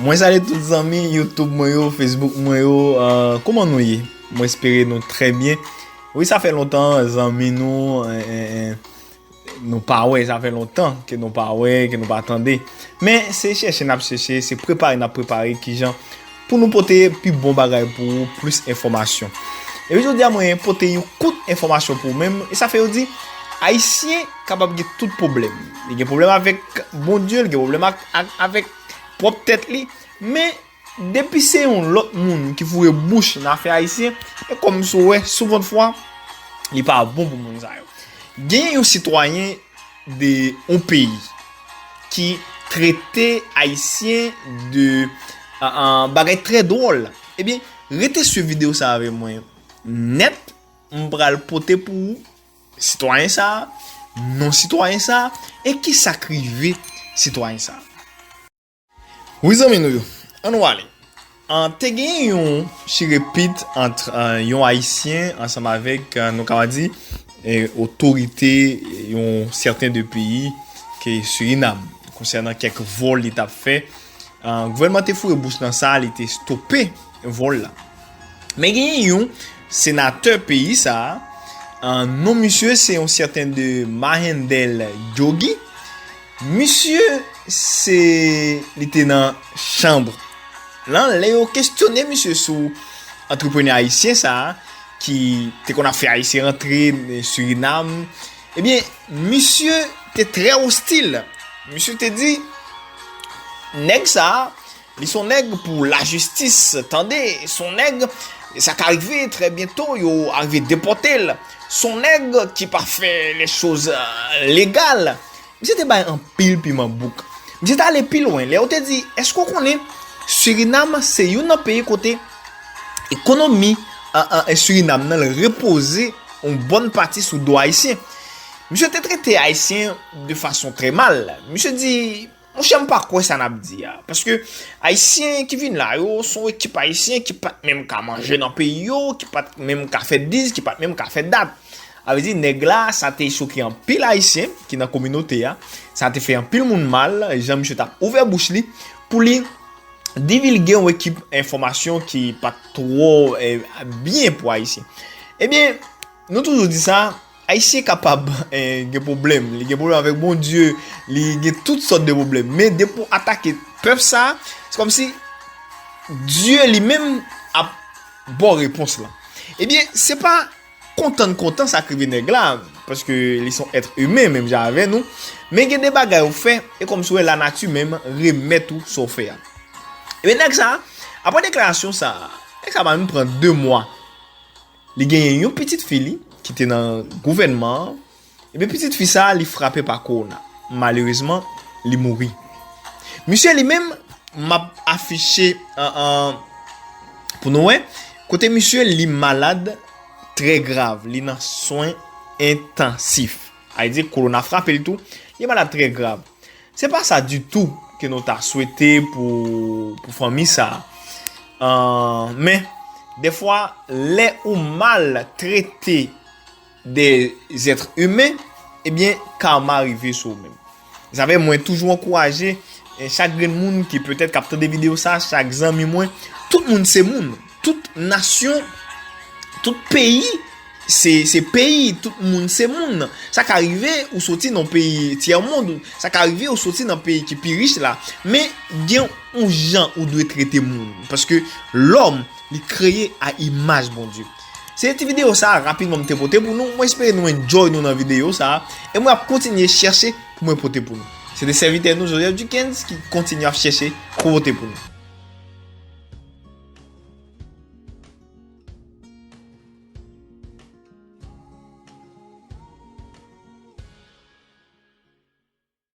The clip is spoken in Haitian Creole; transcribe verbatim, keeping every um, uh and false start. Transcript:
Mwen salye tout zanmi YouTube mwen yo, Facebook mwen yo. Ah, kòman nou ye? Mwen espere nou trè byen. Wi, sa fè lontan, zanmi nou, eh, eh, eh, nou pa wè, sa fè lontan ke nou pa wè, ke nou pa tande. Men se chèche n ap chèche, se prepare n ap prepare kijan pou nou pote pi bon bagay pou ou, plis enfòmasyon. Epi jodi a mwen pote yon kout enfòmasyon pou ou menm, e sa fè yo di, Ayisyen kapab gen tout pwoblèm. Li gen pwoblèm avèk Bondye, li gen pwoblèm ak, ak, avèk pwòp tèt li, men depi se yon lòt moun ki foure bouch nan afè ayisyen, e kòm si w wè, souvantfwa, li pa bon pou moun sa yo. Genyen yon sitwayen de yon peyi ki trete ayisyen de, ah, ah, bagay trè dwòl. Ebyen, rete swiv videyo sa avè mwen nèt, m pral pote pou ou sitwayen sa, non sitwayen sa, e kisa k rive sitwayen sa. Wi, zanmi nou yo, ann nou ale. An, te gen yon chirepit ant, ah, yon Ayisyen ansanm avèk, ah, nou ka di, eh, otorite yon sèten de peyi ke Surinam, konsènan kèk vòl li t ap fè. Ah, gouvènman te foure bouch nan sa, li te stope vòl la. Men genyen yon senatè peyi sa a, ah, non misye se yon sèten de Mahendel Jogi. Misye se, li te nan chanm lan, lè yo kesyone misye sou antreprenè ayisyen sa a, ki te konn ap fè ayisyen rantre, eh, Surinam. Ebyen, misye te trè ostil. Misye te di, nèg sa a, li se yon nèg pou lajistis, tande, se yon nèg, sa ka rive trè byento, yo arive depòte l. Se yon nèg ki pa fè les choses, euh, légal. Misye te bay anpil piman bouk. Misye t ale pi lwen. Lè yo te di, èske w konnen Surinam se youn nan peyi kote ekonomi, a, a, Surinam nan repoze yon bòn pati sou do ayisyen? Misye te trete ayisyen de fason trè mal. Misye di, monchè, m pa kwè sa n ap di a. Paske ayisyen ki vin la yo, se yon ekip ayisyen ki pa t menm ka manje nan peyi yo, ki pa t menm ka fè diz, ki pa t menm ka fè dat. A vle di, nèg la, sa te choke anpil ayisyen ki nan kominote a. Sa te fè anpil moun mal, jan misye t ap ouvè bouch li pou li divilge yon ekip enfòmasyon ki pa t twò, eh, byen pou ayisyen. Ebyen, nou toujou di sa, ayisyen kapab, eh, gen pwoblèm. Li gen pwoblèm avèk Bondye, li gen tout sòt de pwoblèm. Men depi w atake pèp sa, se kòmsi Dye li menm ap ba w repons lan. Ebyen, se pa kontan kontan sa k rive nèg la, paske li se yon èt imen menm jan avè nou, men gen de bagay ou fè, e kòmsi w wè lanati menm remèt ou sa w fè a. Ebyen, nèg sa, apre deklarasyon sa, nèg sa pa menm pran de mwa. Li genyen yon pitit fi li, ki te nan gouvènman an. Ebyen, pitit fi sa, li frape pa kowona. Malerezman, li mouri. Misye li menm, m ap afiche, an, an, pou nou wè, kote misye li malad trè grav, li nan swen entansif. Sa vle di kowona frape l tou, li malad trè grav. Se pa sa ditou ke nou ta swete pou, pou fanmi sa. An, men, dèfwa, lè ou maltrete de zèt imen, ebyen, karma rive sou ou menm. Sa fè mwen toujou ankouraje, eh, chak grenn moun ki petèt k ap tande videyo sa, chak zanmi mwen, tout moun se moun, tout nasyon, tout peyi, se, se peyi, tout moun se moun. Sa ka rive ou soti nan peyi tyè mond, sa ka rive ou soti nan peyi ki pi rich la, men gen yon jan ou dwe trete moun, paske lòm, li kreye a imaj Bondye. Se ti videyo sa a rapidman m te pote pou nou. Mwen espere nou enjoy nou nan videyo sa a. E mwen ap kontinye chèche pou mwen pote pou nou. Se te sèvitè nou, Joseph Duckens, ki kontinye ap chèche pou pote pou nou.